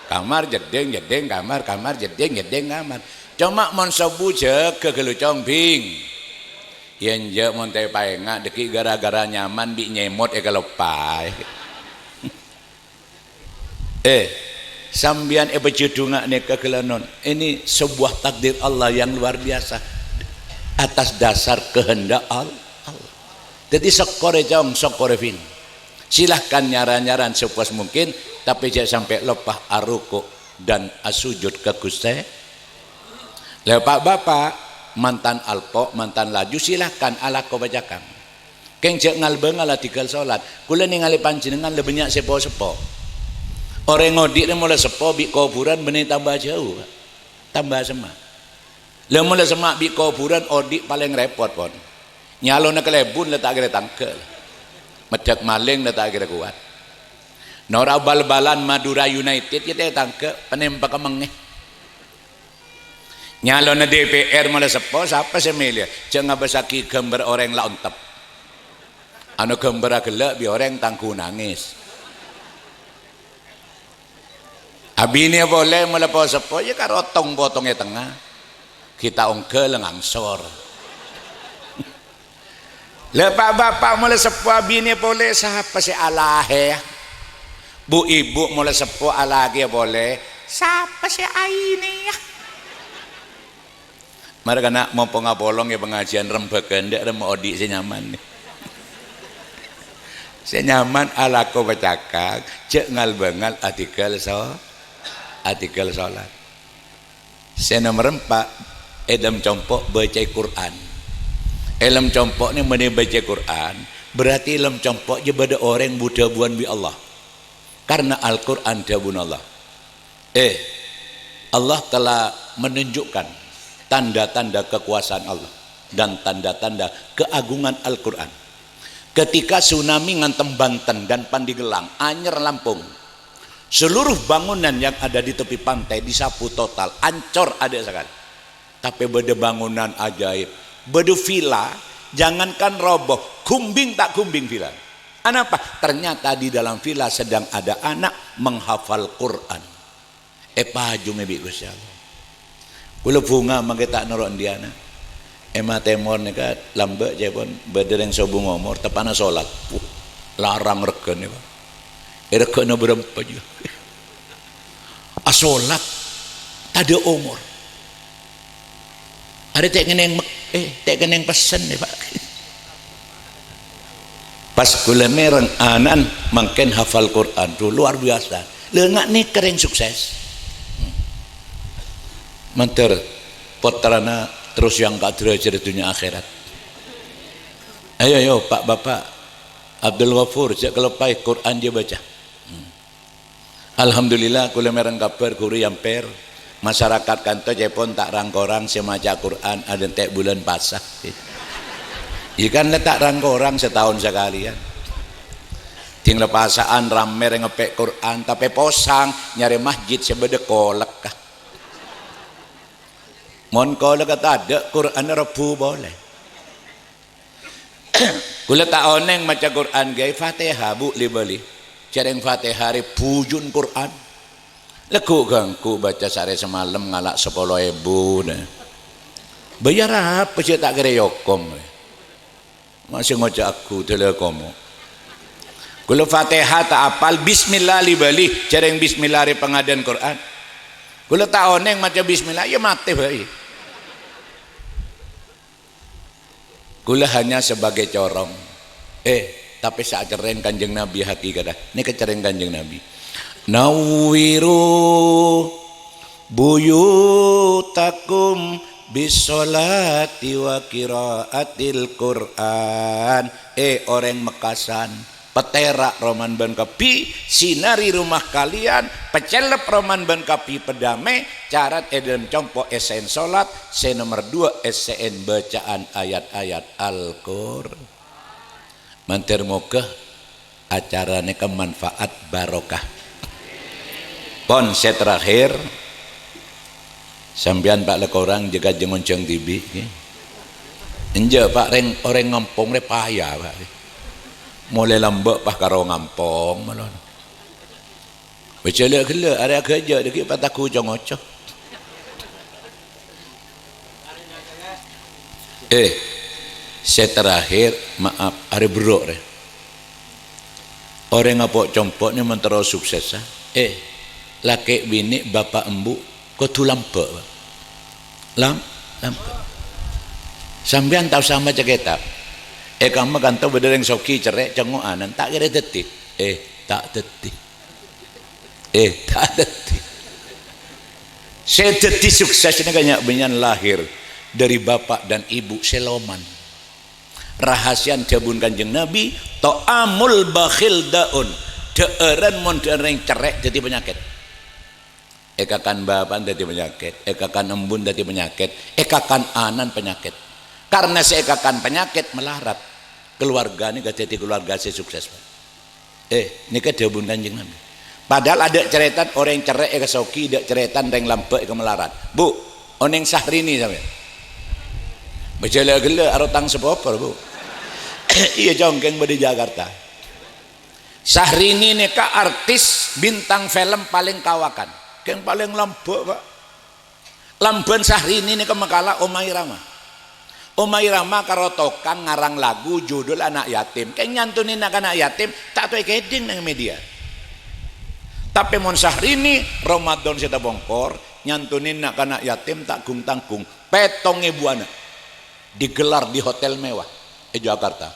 Kamar, jeddhing, jeddhing, kamar, kamar, jeddhing, jeddhing, kamar. Coma mon sobbhu jâgâ ghâllu, Cong, Bhing. Yâ enjâ' mon ta' èpaènga', dâgghi' ghârâ-ghârâ nyaman bi' nyèmot èkaloppaè. Eh, sampèyan èpajhudhunga nèka ghellâ' non. Ini sebuah takdir Allah yang luar biasa. Atas dasar kehendak Al-, Allah. Dâddhi sokkorè, Cong, sokkorè, Bhing. Silahkan nyar-nyaran sepuas mungkin, tapè jhâ' sampè' loppa aruku' dan asujud ka Ghustè. Lè, Pa'-bapa', mantan alpo', mantan laju, silahkan alako pacakang. Kèng jhâ' ngal-bângal adhingghâl solat. Kaulâ nèngalè panjhennengngan la bânnya' sè po-seppo. Orèng odi' rè mola seppo bi' kobhurân bânnè tamba jhâu, Pa'. Tamba semma'. La mola semma' bi' kobhurân odi' palèng rèpot, pon. Nyalona kalèbun la ta' kèra tangghâ. Meddhâk malèng la ta' kèra kowat. Noro' bal-balan Madura United yâ ta' tangghâ, panèmpa kemmengngè. Nyalona D P R mola seppo, sapa sè mèlè? Jhâ' ngabâssaghi ghâmbhâr orèng la ontep. Ana ghâmbhârra ghellâ' bi' orèng tangghu nangès. Abinèya polè mola po-seppo, yâ karo tong-potong è tengnga. Ghi' ta' ongghâl ngangsor. Lè, Pa'-bapa' mola seppo abinè polè, sapa sè alahè? Bu-ibu mola seppo alakèya polè, sapa sè ainèya? Mara kana' mompo ngapolong è pangajiyân rembhâghân, dâ' remma odi' sè nyaman. Sè nyaman alako pacakang, jhâ' ngal-bângal adhingghâl so-, adhingghâl solat. Sè nomer empa', è dâlem compo' bâcaè Qur'an. È dâlem compo' nè mènè bâcaè Qur'an, berarti è dâlem compo' jâ bâdâ orèng bu-dhâbuwân bi' Allah. Karena Al-Qur'an dhâbuna Allah. Eh, Allah telah menunjukkan tanda-tanda kekuasaan Allah dan tanda-tanda keagungan Al-Qur'an. Ketika tsunami ngantem Banten dan Pandigelang, anyèr Lampung, seluruh bangunan yang ada di tepi pantai disapu total, ancor adâ' sakali. Tapè bâdâ bangunan ajaib, bâdâ villa, jangankan roboh, ghumbing ta' ghumbing villa. Anapa? Ternyata di dalam villa sedang ada anak menghafal Quran. Èpajungè bi' Ghustè Allah. Kaulâ bhunga mangkè ta' noro' andi' ana'. È Matèmor nèka lambâ' ca'èpon bâdâ rèng sobung omor, teppa'na solat. Puh, larang règhâna, Pa'. È règhâna bârâmpa jiyâ. Asolat tadâ' omor. Arè ta' kennèng mek-, eh, ta' kennèng pessen, yâ, Pa'. Pas kaulâ mèreng ana'na mangkèn hafal Quran, tuh, luar biasa. Lha, nga' nèka rèng sukses. Mandhâr pottrana terros èangka' dârâjhâddhâ dhunnya akhèrat. Ayo, ayo, Pa', Bapa', Abdul Ghafur, jhâ' kaloppaè Quran jiyâ bâca. Alhamdulillah, kaulâ mèreng kabhâr ghuru è Ampèr, masyarakat kanto ca'èpon ta' rang-korang sè maca Quran adântè' bulân pasa. Iyâ kan la ta' rang-korang sataon sakalèyan. Ding la pasa'an rammè rèng eppè' Quran, tapè posang nyarè masjid sè bâdâ kolekka. Mon kolekka tadâ', Quranna rebbhu polè. Kaulâ ta' onèng maca Quran, ghi Fatihah, Bu, li-bâli. Jhâreng Fatihah rè bujun Quran. Lagghu' ganggu baca saarè samalem ngala' sapolo èbu, nè. Bâjâr apa sè ta' kèra èokom? Ma' sè ngoca' aghu dâlâ komo. Kaulâ Fatihah ta' apal, bismillah li-bâli, jhâreng bismillah rè pangadâ'ân Quran. Kaulâ ta' onèng maca bismillah, yâ matè bhâi. Kaulâ hanya sebagai corong. Eh, tapè sacèrrèng Kanjeng Nabi hakikatta. Nèka cèrrèng Kanjeng Nabi. Nawwiru buyutakum bis sholati wa qiraatil Qur'an. Eh, orèng Mekkasan, Patèra' romana bân kabbhi, sinari rumah kalian, pacellep romana bân kabbhi, padâmè, carat è dâlem compo' èssè'è solat, sè nomer duwâ' èssè'è bâca'an ayat-ayat Al-Qur-, Mandhâr moghâ acara nèka manfaat barokah. Pon sè terakhir, sampèyan, Pa', la korang jâgâ jhâ' ngonjhâng dhibi', ghi. Enjâ', Pa', rèng, orèng ngampong rè paya, Pa'. Molaè lambâ' pas karo ngampong, malon. Bâjâlâ ghellâ', arè aghâjâ' dhâggi' pataghu co-ngoco. Eh, sè terakhir, maaf, arè berro' rè. Orèng apo' compo' nè mon terro suksessa. Eh, lakè' binè', bapa' embu', kodhu lambâ', Pa'. Lam-, lambâ'. Sampèyan ta' osa maca kètab. È kamma kanto bâdâ rèng soghi cerrè' cengngo'anan, ta' kèra dhâddhi. Eh, ta' dhâddhi. Eh, ta' dhâddhi. Sè dhâddhi sukses nèka nya'-bânnya'an lahir dâri bapa' dan ibu sè loman. Rahasian dhâbuna Kanjeng Nabi, "Ta'amul bakhil da'un." Dhâ'ârân mon dhâ'ârân rèng cerrè' dhâddhi panyakèt. Èkakan bapa'na dhâddhi panyakèt, èkakan embuna dhâddhi panyakèt, èkakan ana'na panyakèt. Karna sè èkakan panyakèt malarat, kaluwarga nèka dhâddhi kaluwarga sè sukses, Pak. Eh, nèka dhâbuna Kanjeng Nabi. Padahal adâ' carètan orèng cerrè' èkasoghi, adâ' carètan rèng lambâ' èkamalarat. Bu, onèng Syahrini sampèyan? Bâjâlâ ghellâ' aro tang sapopor, Bu. Iyâ, congkèng bâdâ è Jakarta. Syahrini nèka artis bintang film palèng kawakan. Kèng palèng lambâ', Pak. Lambâ'na Syahrini nèka makala Omai Rama. Omai Rama karo tokang ngarang lagu judul Anak Yatim. Kèng nyantonè na'-kana' yatim, ta' tao èkèdhing neng media. Tapè mon Syahrini, Ramadan sè tapongkor, nyantonè na'-kana' yatim ta' gung-tanggung. Pètong èbu ana'. Digelar di hotel mewah è Jakarta.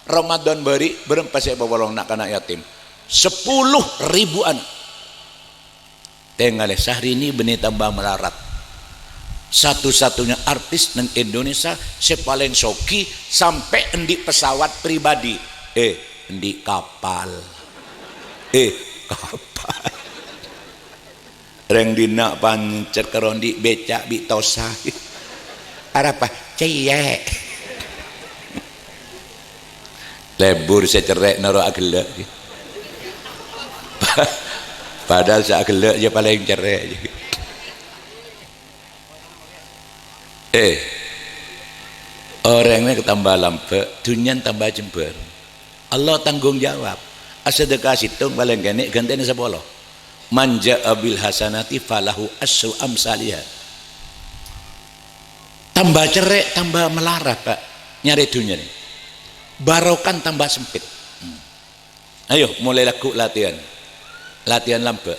Ramadan bâri' bârâmpa sè èpapolong na'-kana' yatim? Sepuluh ribu ana'. Tengalè, Syahrini bânnè tamba malarat. Satu-satunya artis neng Indonesia sè palèng soghi sampè' andi' pesawat pribadi. Eh, andi' kapal. Eh, kapal. Rèng dinna' pancet karo andi' bèca' bi' tosa. Arapa? Cèyè'. Lebur sè cerrè' noro' aghellâ'. Padahal sè aghellâ' jâ palèng cerrè'. Eh, orèng nèka tamba lambâ', dhunnyana tamba jembhâr. Allah tanggung jawab. Asadhâka sèttong palèng kènè' ghântèna sapolo. "Man jaa bil hasanati falahu asyru amsaliha." Tamba cerrè', tamba malarat, Pak. Nyarè dhunnya nè. Barokana tamba sempit. Hmm. Ayo, molaè lagghu' latihan. Latihan lambâ'.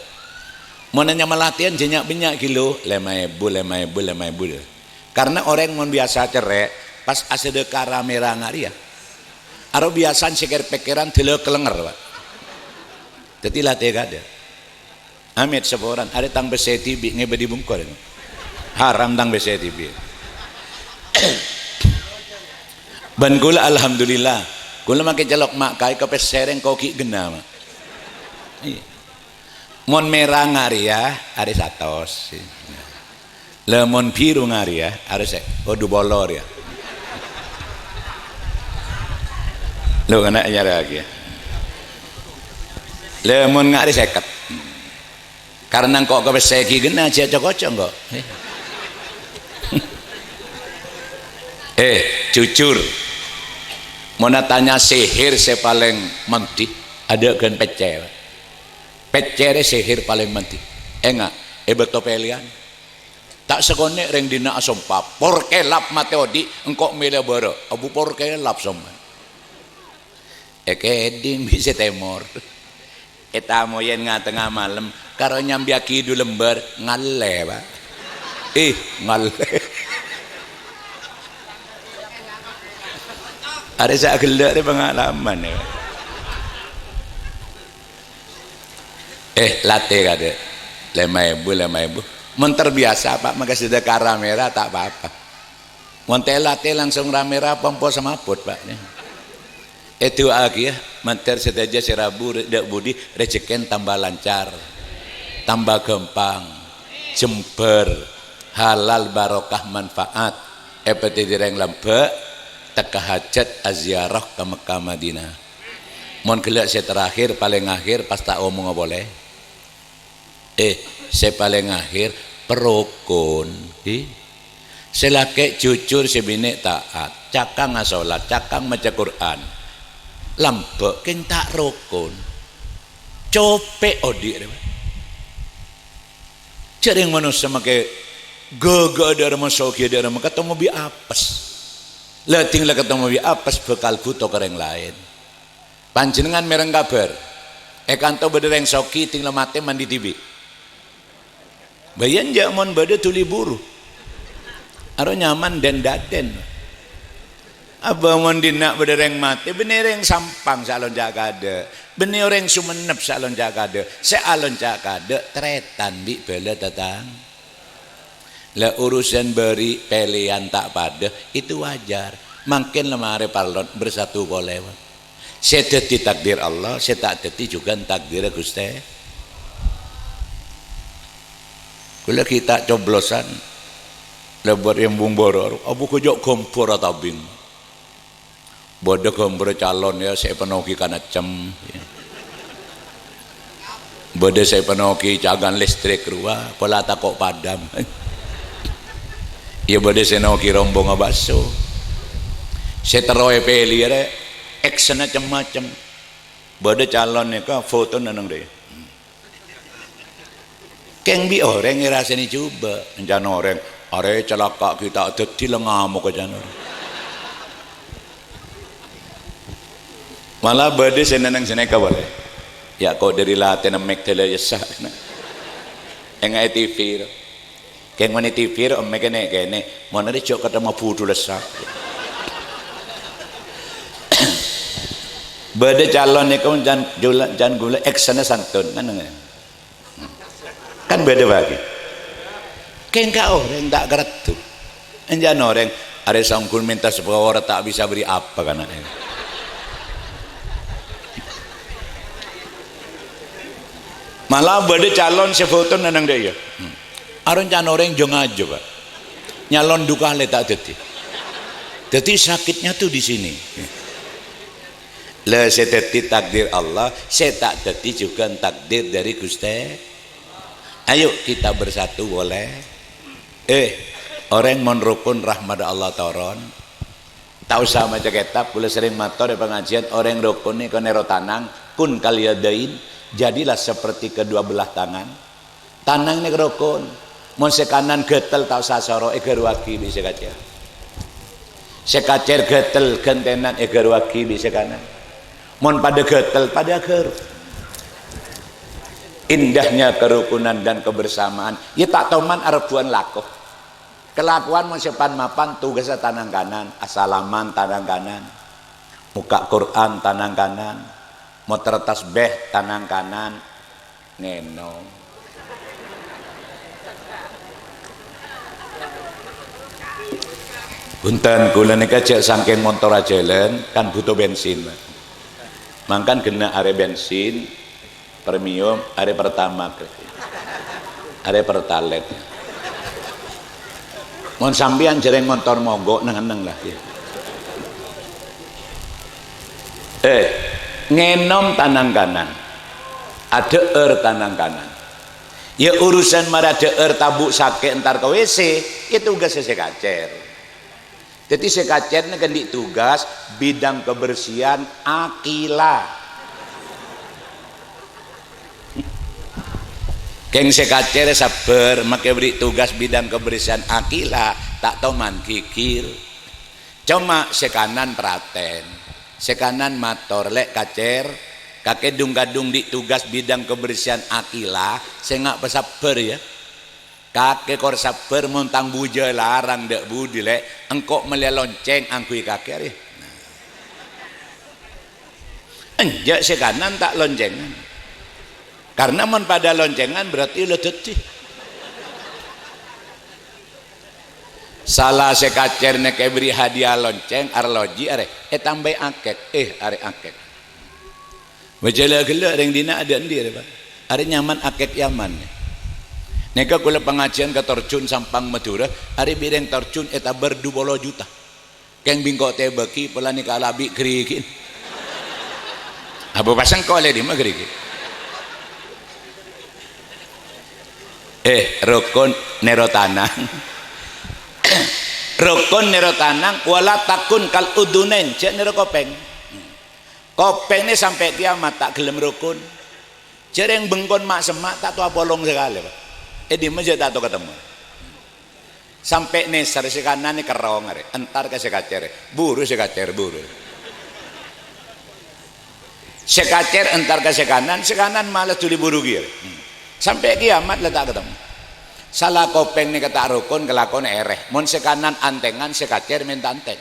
Mon nyama latihan, jâ nya'-bânnya' ghi lo, lèma èbu, lèma èbu, lèma èbu. Karna orèng mon biyasa cerrè', pas asadhâka ra-mèra nga' rèya. Aro biyasana sè kèr-pèkkèran dâlâ kalènger, Pak. Dhâddhi latè kaadâ'. Amit saporana, arè tang pèssè dhibi' ngèbâ dhi bungkol. Haram tang pèssè dhibi'. Bân kaulâ, alhamdulillah, kaulâ makè cellok ma' kaè ka pèssè rèng ko' ghi' ghenna, Ma'. Iyâ. Mon mèra nga' rèya, arè satos. Lamon biru nga' rèya, arè sè, oh, du polo rèya. Lo, kènè' nyarèaghi. Lamon nga' rèya sèket. Karna engko' ka pèssè ghi' ghenna jâ' co-koco engko'. Eh, jujur. Mon atanya sihir sè palèng mandhi, adâ' ghân pèccè'. Pèccè' rè sihir palèng mandhi. Enga', è bâkto pèlèyan. Ta' sakonè' rèng dinna' asompa, "Por kelap matè odi', engko' mèlè bârâ'." Abu por kelap sompa. Èkèdhing bi' sè tèmor. Ètamoyèn nga-, tengnga malem, karo nyambiyâghi du lembâr, ngallè, Pak. Ih, ngallè. Arè sè aghellâ' rè pangalaman, yâ, Pak. Eh, latè kaadâ'. Lèma èbu, lèma èbu. Mon terbiyasa, Pak, maka sadhâka ra-mèra, ta' pa-apa. Mon tè-latè langsung ra-mèra, pompo samaput, Pak. Èdu'aaghi, yâ, mandhâr sadhâjâ sè rabu, rè-, dâ' budi, rejhekkèna tamba lancar, tamba ghâmpang, jembhâr, halal, barokah, manfaat, èpadhâddhi rèng lambâ', tekka hajhât, aziarah ka Mekkah Madinah. Mon ghellâ' sè terakhir, palèng akhir, pas ta' omonga polè. Eh, sè palèng akhir, parokon. Ih. Sè lakè' jujur, sè binè' taat. Cakang asolat, cakang maca Qur'an. Lambâ' kèng ta' rokon. Copè' odi' rè, Pak. Jhâ' rèng manossa makè ghâghâ'â dâ'remma, soghi dâ'remma, katemmo bi' apes. La dhing la katemmo bi' apes, bhâkal bhuto ka rèng laèn. Panjhennengngan mèreng kabhâr, è kanto bâdâ rèng soghi dhing la matè mandhi dhibi'. Bâjâ enjâ' mon bâdâ dhuli buru. Aro nyaman dèn-dâdèn. Abâ' mon dinna' bâdâ rèng matè, bânnè rèng Sampang sè alonca' kaadâ', bânnè orèng Songennep sè alonca' kaadâ', sè alonca' kaadâ' tarètan bi' bhâlâ tatang-, La, urusan bâri' pèlèyan ta' padâ, itu wajar. Mangkèn la marè parlon bersatu polè, Pak. Sè dhâddhi takdir Allah, sè ta' dhâddhi jhughân takdirra Ghustè. Kaulâ ghi' ta' coblosan, lèbât embung bârâ, abu ghâjâ' ghâmbhâr atabing. Bâdâ ghâmbhâr calon, ya, sè èpènogi kanèccem. Bâdâ sè èpènogi cagan listrik rowa, pola tako' padam. Ya, bâdâ sè ènogi rombongnga baso. Sè terro èpèlè arè, X-na cem-macem. Bâdâ calon nèka fotona neng dâ' iyâ. Kèng bi' orèng èrasènè jhubâ', èncana orèng, "Arè calaka' ghi' ta' dhâddhi la ngamok," èncana orèng. Mala bâdâ sè nenneng sanèka polè. Ya, ko' dâri latèna mèk dâlâ yessa. Èngaè T V, ro. Kèng mènè T V ro, mèk kènè'-kènè'. Mon arè jhâ' katemmo budhu lessa. Bâdâ calon nèko can jula, can ghulâ X-na santun, kan? Kan bâdâ bâgi. Kèng ka orèng ta' kareddhu. Èncana orèng, "Arè sanggul mènta sapowara ta' bisa bâri' apa kana'." Mala bâdâ calon sè fotona neng dâ' iyâ. Arencana orèng jhâ-ngajhâ, Pak. Nyalon du kalè ta' dhâddhi. Dhâddhi sakitnya tuh di sini. La, sè dhâddhi takdir Allah, sè ta' dhâddhi jhughân takdir dâri Ghustè. Ayo kita bersatu polè. Eh, orèng mon rokon rahmat Allah toron. Ta' osa maca kètab, kaulâ serrèng mator è pangajiân, orèng rokon nèko nèro tanang, kun kal yadain, jadilah seperti kedua belah tangan. Tanang nèko rokon. Mon sè kanan ghâtel ta' osa soro, èghâruwaghi bi' sè kacèr. Sè kacèr ghâtel ghântènan èghâruwaghi bi' sè kanan. Mon padâ ghâtel, padâ aghâru. Indahnya kerukunan dan kebersamaan. Ya ta' toman arebbhuwân lako. Kalakowan mon sè pan-mapan tugassa tanang kanan, asalaman tanang kanan, mokka' Qur'an tanang kanan, moter tasbih tanang kanan, ngènom. Bhunten, kaulâ nèka jhâ' sakèng montor ajhâlân, kan bhuto bensin. Mangkana ghenna' arè bensin, Premium, arè Pertamax, arè Pertalite. Mon sampèyan jhâreng montor mogok, neng-enneng la. Eh, ngènom tanang kanan, adhâ'âr tanang kanan. Ya, urusan mara dhâ'âr tabu' sakè' entar ka W C, ya tugassa sè kacèr. Dhâddhi sè kacèr nèka andi' tugas bidang kebersihan akila. Kèng sè kacèr sabbhâr, makè bâri' tugas bidang kebersihan akila, ta' toman ghighir. Coma sè kanan pratèn, sè kanan mator, "Lè', kacèr, kakè dhung-kadhung andi' tugas bidang kebersihan akila, sènga' pasabbhâr, ya." Kakè kor sabbhâr mon tang bujâ larang dâ' budi, Lè', engko' mellèya loncèng angghuy kakè arè. Enjâ' sè kanan ta' loncèngan. Karna mon padâ loncèngan berarti la dhâddhi. Sala sè kacèr nèka èbâri' hadiah loncèng, arloji arè, ètambâi akèk, eh, arè akèk. Bâjâlâ ghellâ' rèng dinna' adâ' andi' arè, Pak? Arè nyaman akèk Yaman. Nèka kaulâ pangajiân ka Torjun Sampang Madhurâ, arè bi' rèng Torjun ètabâr du polo juta. Kèng bi' engko' tèbâghi, pola nèka la bi' ghârighi'. Abu pasèngko' lè' dimma ghârighi'. Eh, rokon nèro tanang. Rokon nèro tanang, wala takun kal udhunain, jhâ' nèro kopèng. Kopèng nè sampè' kiamat ta' ghellem rokon. Jhâreng bengkon ma'-semma' ta' towa polong sakalè, Pak. È dimma jhâ' ta' towa katemmo. Sampè' nèser sè kanan nè kerrong arè, entar ka sè kacèr, buru sè kacèr, buru. Sè kacèr entar ka sè kanan, sè kanan mala dhuli buru ghi' arè. Hmm. Sampè' kiamat la ta' katemmo. Sala kopèng nèka ta' rokon, kalakowanna èrè. Mon sè kanan antèngan, sè kacèr mènta antèng.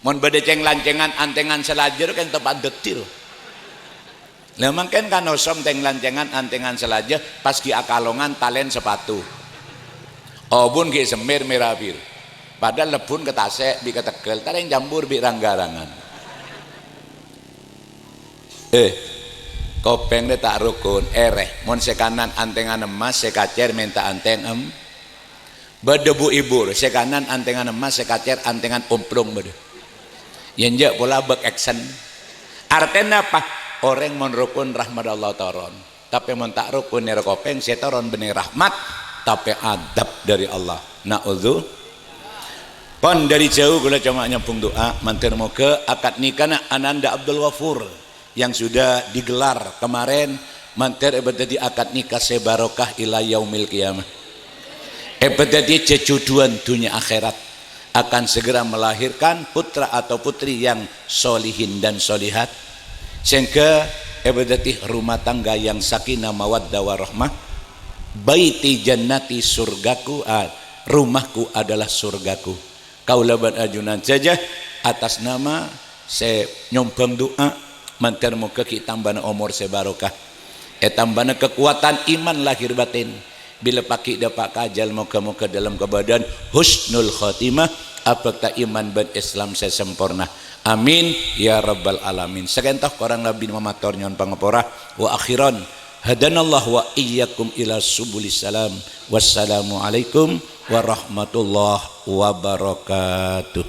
Mon bâdâ cèng-lancèngan antèngan salajâ, kan tepat detil. Lah mangkèn kan osom cèng-lancèngan antèngan salajâ, pas ghi' akalongan talèn sapatu. Obun ghi' semmèr mèra bir. Padahal lebbun ka tasè' bi' ka tegghâl, tarèng campur bi' rang-garangan. Eh, kopèng rè ta' rokon, èrè. Mon sè kanan antèngan emmas, sè kacèr mènta antèng em-, Bâdâ bu-ibu, sè kanan antèngan emmas, sè kacèr antèngan omplong bâdâ. Yâ enjâ' pola bâk action. Artèna apa? Orèng mon rokon rahmat Allah toron. Tapè mon ta' rokon nèro kopèng sè toron bânnè rahmat, tapè adab dâri Allah. Na'udzu. Pon dâri jhâu kaulâ coma nyambhung du'a, mandhâr moghâ akad nikana Ananda Abdul Ghafur yang sudah digelar kemarin, mandhâr èpadhâddhi akad nikah sè barokah ila yaumil qiyamah. Èpadhâddhi jejodhoan dhunnya akhèrat, akan segera melahirkan putra atau putri yang solihin dan solihat, sehingga èpadhâddhi rumah tangga yang sakinah mawaddah warahmah. Baiti jannati, surgaku, ah, rumahku adalah surgaku. Kaulâ bân ajunan sadhâjâ atas nama sè nyombhâng du'a, mandhâr moghâ ghi' tambâna omor sè barokah, ètambâna kakowadhân iman lahir batin. Bilâ paghi' dâpa' ka ajhâl, moghâ-moghâ dâlem kabâdâ'ân husnul khotimah, abhâkta iman bân Islam sè samporna. Amin, ya rabbal alamin. Sakènto korang labbhina mator nyo'on pangapora. Wa akhiran, hadanallah wa iyyakum ila subulis salam. Wassalamualaikum warahmatullahi wabarakatuh.